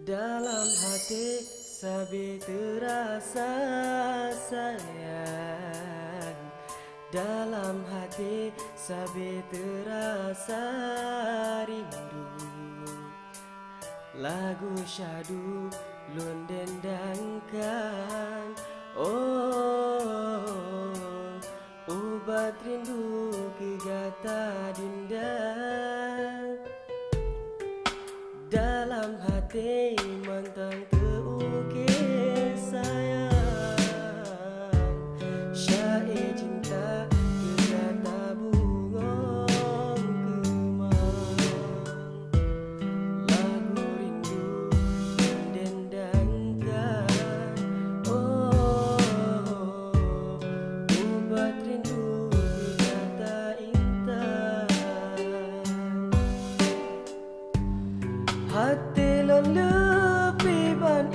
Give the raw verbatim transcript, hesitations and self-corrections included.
Dalam hati sabe terasa sayang, dalam hati sabe terasa rindu. Lagu syahdu lôn dendangkan, oh, ubat rindu keu gata dinda. Dalam hati mantong teuukir sayang, syair cinta keu gata bungong keumang. Lagu rindu lôn dendangkan, oh, ubat rindu keu gata intan. Hati lôn leupie ban